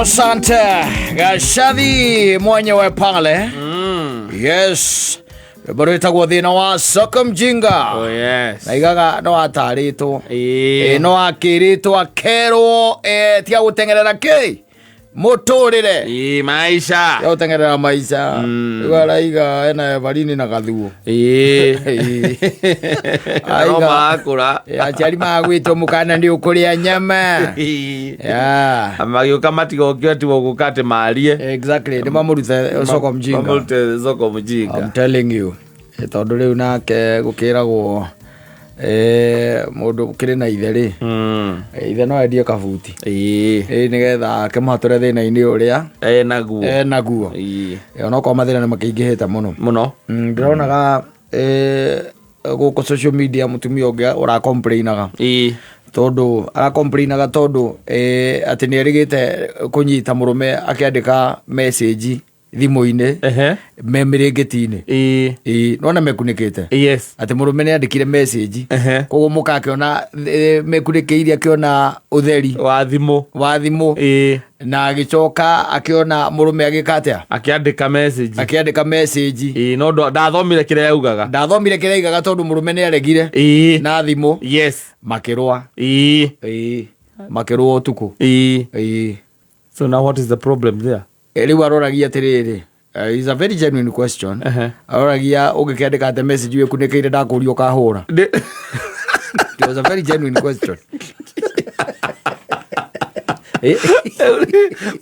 Asante Gacathi mwenyewe pale. Yes, rwĩmbo rwĩtagwo thĩna wa soko mjinga. Oh, yes. Na igaga no atarĩtwo. Ĩĩ. Ĩ, no akĩrĩtwo akerwo tiga gũteng'erera kĩ mũtũrĩre. Ĩĩ, maisha. Tiga gũteng'erera maica. Rĩu araiga ena Evarini na gathuo. Ĩĩ. Ĩĩ. No marakũra. Aciari magwĩtwo mũkana nĩ ũkũrĩa nyama. Ĩĩ. Yeah. Magĩũka matigokio ati gũka atĩ marie. Exactly, nĩ mamũrute soko mjinga. Mamũrute soko mjinga. I'm telling you. Tondũ rĩu nake gũkĩragwo mũndũ ũkĩrĩ na ithe rĩ, ithe no endie kabuti. Ĩĩ. Nĩgetha akĩmũhatũre thĩna-inĩ ũrĩa Enaguo. enaguo. Ĩĩ. Onokorwo mathĩna nĩ makĩingĩhĩte mũno. Mũno. Ndĩronaga gũkũ social media mũtumia ũngĩ ũracomplainaga. Ĩĩ. Tondũ aracomplainaga tondũ atĩ nĩ erĩgĩte kũnyita mũrũme akĩandĩka message thimũ-inĩ me mĩrĩngĩti-inĩ. Ĩĩ. Ĩĩ, nona mekunĩkĩte. Yes. Atĩ mũrũme nĩ andĩkire message. Koguo mũka akĩona mekunĩkĩire akĩona ũtheri wa thimũ. Wa thimũ. Ĩĩ. Na agĩcoka akĩona mũrũme agĩka atĩa? Akĩandĩka message. Akĩandĩka message. Ĩĩ, no ndathomire kĩrĩa yaugaga. Ndathomire kĩrĩa yaugaga tondũ mũrũme nĩ aregire. Ĩĩ. Na thimũ. Yes. Makĩrũa. Ĩĩ. Ĩĩ. Makĩrũa ũtukũ. Ĩĩ. Ĩĩ. So now what is the problem there? Rĩu aroragia atĩrĩrĩ, is a very genuine question. Aroragia ũngĩkĩandĩka atĩ message wĩkunĩkĩire ndakũria ũkahũra. It was a very genuine question.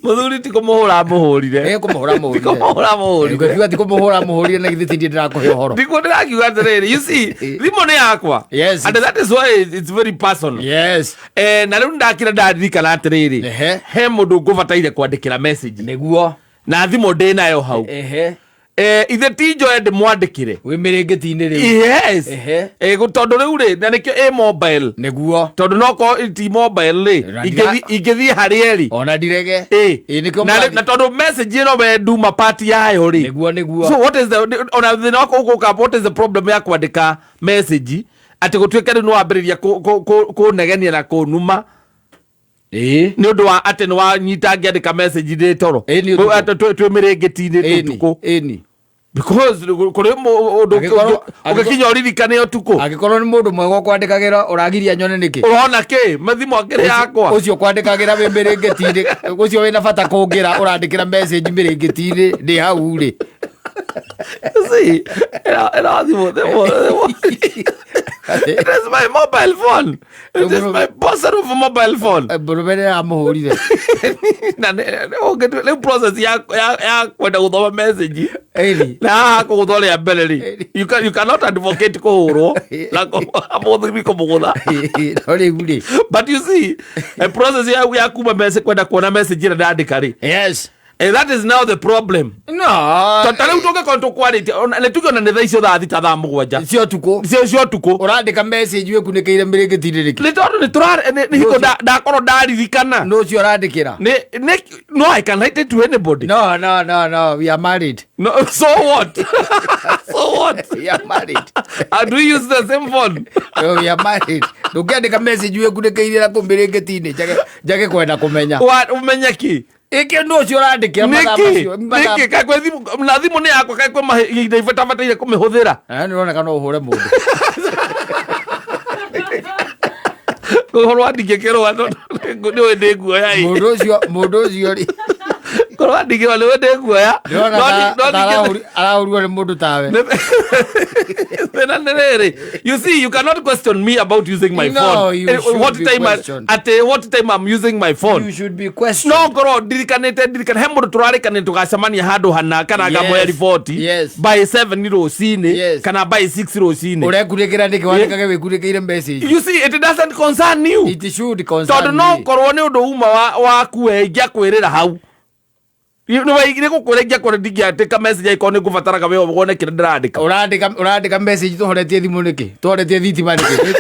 Mũthuri ti kũmũhũra mũhũrire. Kũmũhũra mũhũrire. Ti kũmũhũra mũhũrire. Ũngiuga ti kũmũhũra mũhũrire na githĩ ti niĩ ndĩrakũhe ũhoro. Ndikuo ndĩrakiuga atĩrĩrĩ, you see, thimũ nĩ yakwa. Yes. And that is why it's very personal. Yes. Na rĩu ndakira ndaririkana atĩrĩrĩ, he mũndũ ngũbataire kwandĩkĩra message. Nĩguo. Na thimũ ndĩ nayo hau. Ithe ti njoe ndĩmwandĩkĩre. Wĩ mĩrĩngĩti-inĩ rĩu. Yes. Tondũ rĩu rĩ, na nĩkĩo ĩ mobile. Nĩguo. Tondũ no korwo ti mobile rĩ, Na ingĩthiĩ harĩa ĩrĩ. Ona ndirege. Nĩkĩo Na mũrathi- na tondũ message ĩno we nduma part yayo rĩ. Nĩguo, nĩguo. So what is the, ona thĩna wakwa ũgũka, what is the problem ya kwandĩka message atĩ gũtuĩke rĩu nĩwambĩrĩria kũnegenia na kũnuma. Nĩ ũndũ wa atĩ nĩ wanyita ngĩandĩka message ndĩ toro. Nĩ ũtukũ. Atĩ twĩ mĩrĩngĩti-inĩ ũtukũ. Because kũrĩ ũndũ ũngĩkinya ũririkane ũtukũ. Angĩkorwo nĩ mũndũ mwega ũkwandĩkagĩra ũragiria nyone nĩkĩ? Ũrona kĩ? Mathimũ akĩrĩ yakwa. Ũcio ũkwandĩkagĩra wĩ mĩrĩngĩti-inĩ, ũcio wĩna bata kũngĩra ũrandĩkĩra message mĩrĩngĩti-inĩ ndĩ hau rĩ. See, ĩno thimũ, thimũ, thimũ. It is my mobile phone. It is my personal mobile phone. Mũrũme nĩ aramũhũrire. Na rĩu process ya kwenda gũthoma message. Ĩni. Na haha kũgũthwo rĩa mbere rĩ. You cannot advocate kũhũrwo na mũthuri kũmũgũtha. No rĩu rĩ. But you see, a process ya kuma message kwenda kuona message ĩrĩa ndandĩka rĩ. Yes. And that is now the problem. No. Ta rĩu tũngĩkorwo tũkwarĩtie, ona nĩ tuge ona nĩ thaa icio thaa thita thaa mũgwanja. Cia ũtukũ. Cia ũtukũ. Ũrandĩka message wĩkunĩkĩire mĩrĩngĩti-inĩ nĩkĩ? Nĩ tondũ nĩ tũra-, nĩ hingo ndakorwo ndaririkana. Nũ ũcio ũrandĩkĩra? Nĩ, no, I can write it to anybody. No, no, no, no, we are married. No, so what? So what? We are married. Do we use the same phone? No, we are married. Ndũngĩandĩka message wĩkunĩkĩire na kũu mĩrĩngĩti-inĩ, njage kwenda kũmenya. Wa, ũmenye kĩ? Ĩkĩ nũ ũcio ũrandĩkĩra mathaa Nĩkĩ? macio? Mathaa- Nĩkĩ? Kaĩ kwĩ thimũ, na thimũ nĩ yakwa, kaĩ kwĩ mahinda ibatabataire kũmĩhũthĩra? Nĩ ũroneka no ũhũre mũndũ. Kũhũrwo ndingĩkĩrũa, tondũ nĩ ũĩ ndĩ guoya ĩ. Mũndũ ũcio, mũndũ ũcio rĩ. Kũrũa ndingĩrũa, nĩ ũĩ ndĩ guoya. Ndĩrona No no ta arahũrirwo nĩ mũndũ tawe. Thĩna nĩ rĩrĩ, you see, you cannot question me about using my No, phone. you should What be time I, questioned. at what time I'm using my phone. You should be questioned. No ngorwo ndirikanĩte, ndirikane he mũndũ tũrarĩkanĩte tũgacemania handũ hana kana Yes. ngamũhe riboti Yes. by 7 rũcinĩ Yes. kana by 6 rũcinĩ. Ũrekunĩkĩra nĩkĩ wandĩkage wĩkunĩkĩire message? You see, it doesn't concern you. It should concern Tondũ no me. korwo nĩ ũndũ uma waku we ingĩakwĩrĩra hau. Nĩ gũkwĩra ingĩakwĩra ndingĩandĩka message angĩkorwo nĩ ngũbataraga we wone kĩrĩa ndĩrandĩka. Ũrandĩka message tũhoretie thimũ nĩkĩ? Tũhoretie thitima nĩkĩ?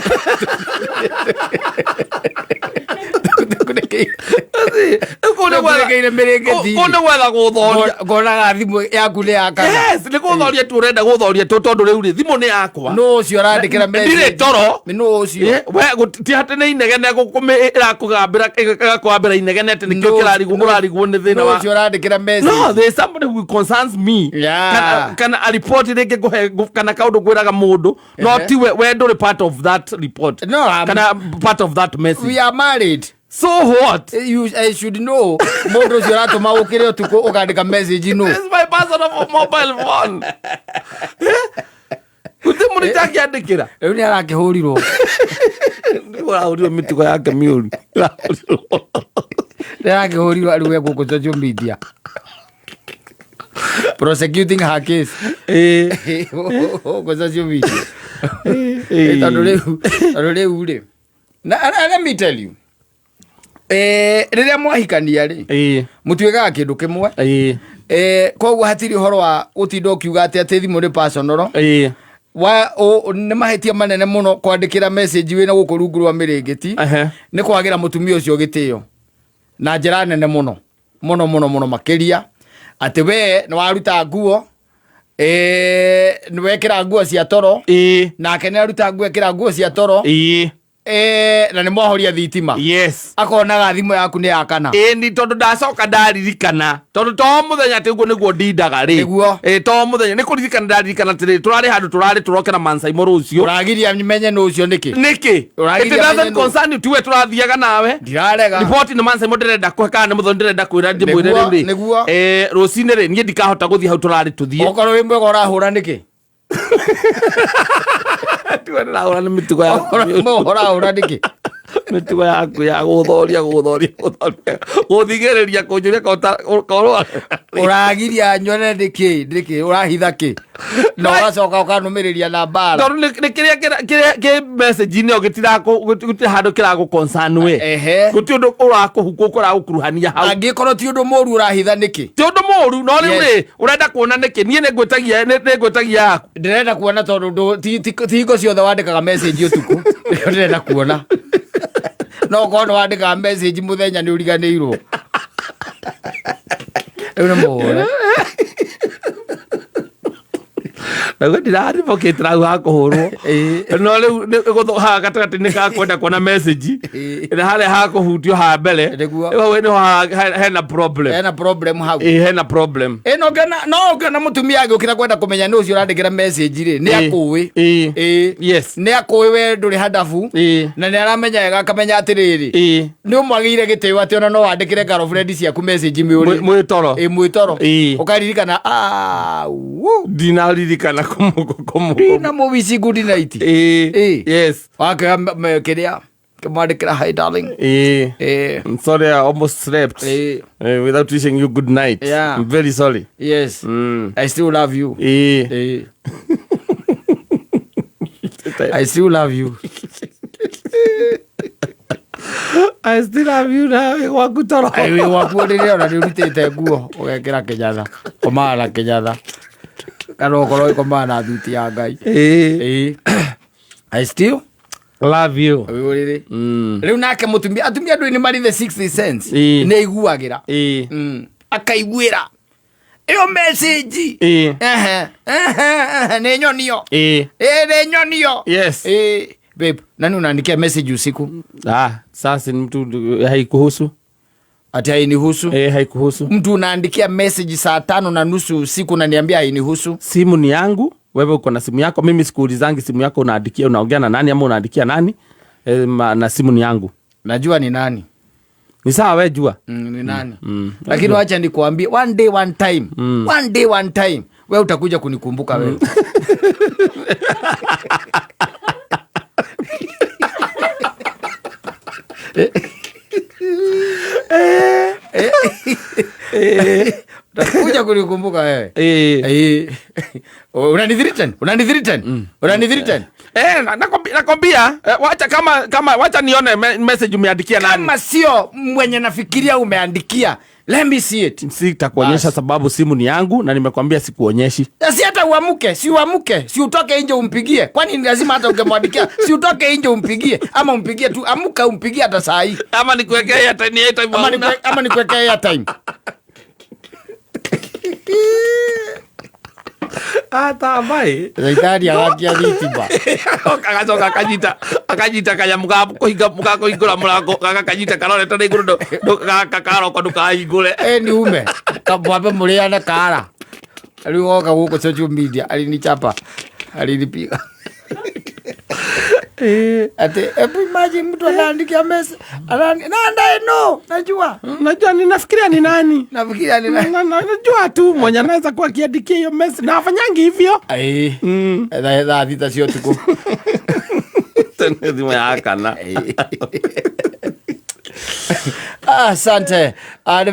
Nĩũkunĩkĩire. Kũu nĩ gwetha- Nĩũkunĩkĩire mĩrĩngĩti. Kũu nĩ gwetha gũthoria. Ngonaga thimũ yaku nĩ yakana. Yes, nĩ gũthoria tu ũrenda gũthoria tu tondũ rĩu rĩ thimũ nĩ yakwa. Nũ ũcio ũrandĩkĩra message? Ndirĩ toro. Nũ ũcio? We ti atĩ nĩ inegene ĩrakũgambĩra ĩgakũgambĩra inegene atĩ nĩkĩo kĩrarigwo ũrarigwo nĩ thĩna Nũ wa ũcio ũrandĩkĩra message? No, there is somebody who concerns me. Yeah. Kana a report rĩngĩ ngũhe kana kaũndũ ngwĩraga mũndũ no ti we ndũrĩ part of that report. No, Kana part of that message. We are married. So what? You, I should know. Mũndũ ũcio ũratũma ũkĩre ũtukũ ũkandĩka message no. This is my personal mobile phone. Gũtirĩ mũndũ itangĩandĩkĩra. Rĩu nĩ arakĩhũrirwo. Ũrahũrirwo mĩtugo yake mĩũru. Ũrahũrirwo. Nĩ arakĩhũrirwo arĩ we gũkũ social media. Prosecuting her case. Gũkũ social media. Tondũ rĩu rĩ. Na let me tell you. Rĩrĩa mwahikania rĩ, mũtuĩkaga kĩndũ kĩmwe. Koguo hatirĩ ũhoro wa gũtinda ũkiuga atĩ thimũ nĩ personal. Wa nĩ mahĩtia manene mũno kwandĩkĩra message wĩna gũkũ rungu rwa mĩrĩngĩti. Nĩ kwagĩra mũtumia ũcio gĩtĩo na njĩra nene mũno mũno mũno mũno makĩria atĩ we nĩ waruta nguo, nĩ wekĩra nguo cia toro, nake nĩ aruta nguo ekĩra nguo cia toro, na nĩ mwahoria thitima, akonaga thimũ yaku nĩ yakana. Ĩĩ, ni tondũ ndacoka ndaririkana tondũ to mũthenya atĩ ũguo nĩguo ndindaga rĩ. Ĩ, to mũthenya nĩ kũririkana ndaririkana atĩrĩ tũrarĩ handũ tũrarĩ tũrokera Mansaimo rũciũ. Ũragiria menye nũ ũcio nĩkĩ? Nĩkĩ? Ũragiria It doesn't menye nũ. concern you, tiwe tũrathiaga nawe. Ndirarega. Riboti nĩ Mansaimo ndĩrenda kũhe kana nĩ mũthoni ndĩrenda kwĩra ndĩmwĩre rĩu rĩ. Rũcinĩ rĩ niĩ ndikahota gũthiĩ hau tũrarĩ tũthiĩ. Okorwo wĩ mwega ũrahũra nĩkĩ? Tiwe ndĩrahũra nĩ mĩtugo yaku. Okorwo wĩ mwega ũrahũra nĩkĩ? Mĩtugo yaku ya gũthoria gũthoria gũthoria gũthigĩrĩria kũnjũria korwo Ũragiria nyone nĩkĩ? Nĩkĩ ũrahitha kĩ? Na ũgacoka ũkanũmĩrĩria na mbara. Tondũ nĩ kĩrĩa kĩrĩa kĩ message-inĩ ĩyo gũtirĩ handũ kĩragũ concern we. Gũtirĩ ũndũ ũrakũhukwo ũragũkuruhania hau. Angĩkorwo ti ũndũ mũru ũrahitha nĩkĩ? Ti ũndũ mũru no rĩu rĩ ũrenda kuona nĩkĩ? Niĩ nĩ ngwĩtagia yaku. Ndĩrenda kuona tondũ ti hingo ciothe wandĩkaga message ũtukũ. Nĩkĩo ndĩrenda kuona. No okorwo nĩ wandĩkaga message mũthenya nĩ ũriganĩirwo. Rĩu nĩ mũhũre. Naguo ndĩraribokĩtĩra hau hakũhũrwo. No rĩu haha gatagatĩ-inĩ ka kwenda kuona message na harĩa hakũhutio ha mbere. Nĩguo. Hau nĩho hena problem. Hena problem hau. Ĩĩ, hena problem. Ĩ, no ngĩona no ũngĩona mũtumia agĩũkĩra kwenda kũmenya nĩ ũcio ũrandĩkĩra message rĩ, nĩ akũĩ. Nĩ akũĩ we ndũrĩ handabu. Na nĩ aramenya wega akamenya atĩrĩrĩ, nĩ ũmwagĩire gĩtĩo atĩ ona no wandĩkĩre girlfriend ciaku message mĩũrĩ. Mwĩ toro. Ĩ, mwĩ toro. Ũkaririkana wu. Ndinaririkana kũmũ Ndina mũwici good night. Yes. Wakĩoya kĩrĩa kĩmwandĩkĩra, "Hi darling." I'm sorry I almost slept without wishing you good night. I'm very sorry. Yes. I still love you. I still love you. I still have you now gwaku toro. Wĩ gwaku rĩrĩa ona nĩ ũrutĩte nguo ũgekĩra kĩnyatha, komaga na kĩnyatha kana ũkorwo ũkomaga na thuti ya Ngai. Ĩ. I still Love you. Wĩ ũrĩrĩ. Rĩu nake mũtumia, atumia andũ nĩ marĩ the sixth sense. Nĩ aiguagĩra. Akaiguĩra ĩyo message. Ehe, ehe, ehe, nĩ nyonio. Ĩ, nĩ nyonio. Ĩ, babe, nani unaandikia message usiku? Ah, sasa ni mtu haikuhusu. Ati hainihusu? Eh, haikuhusu. Mtu unaandikia message saa 5:30 usiku unaniambia hainihusu? Simu ni yangu, wewe uko na simu yako, mimi sikuulizangi simu yako unaandikia unaongea na nani ama unaandikia nani? Na simu ni yangu. Najua ni nani. Ni sawa, we jua. Ni nani. Lakini wacha nikuambie, one day one time, one day one time we utakuja kunikumbuka wewe. Utakuja kunikumbuka wewe. Eh. Eh. Unanithreaten, unanithreaten, unanithreaten. Eh, nakwambia wacha kama wacha nione message umeandikia nani. Kama sio mwenye nafikiria umeandikia, let me see it. Sitakuonyesha Bas. sababu simu ni yangu na nimekwambia sikuonyeshi. Si hata uamuke, si uamuke, si utoke nje umpigie. Kwani ni lazima hata ungemwandikia? Si utoke nje umpigie, ama umpigie tu, amuka umpigie hata saa hii. Ama nikuwekea airtime, ni airtime Ama hauna. ama nikuwekea airtime. Hata ambaye Daktari agakia thitima. Agacoka akanyita kanyamu ga kũhinga ga kũhingũra mũrango gaka kanyita karorete na igũrũ gaka karoko ndũkahingũre. Eh, ni ume. Kamwambe mũrĩane kara. Rĩu oka gũkũ social media alinichapa. Alinipiga. Ati hebu imagine mtu anaandikia message. Na ndaye no, najua. Najua ninafikiria ni nani. Nafikiria ni nani. Najua tu mwenye anaweza kuwa akiandikia hiyo message na afanyangi hivyo. Ai. Thaa 6 cia ũtukũ. Tene thimũ ya kana. Asante. Ah,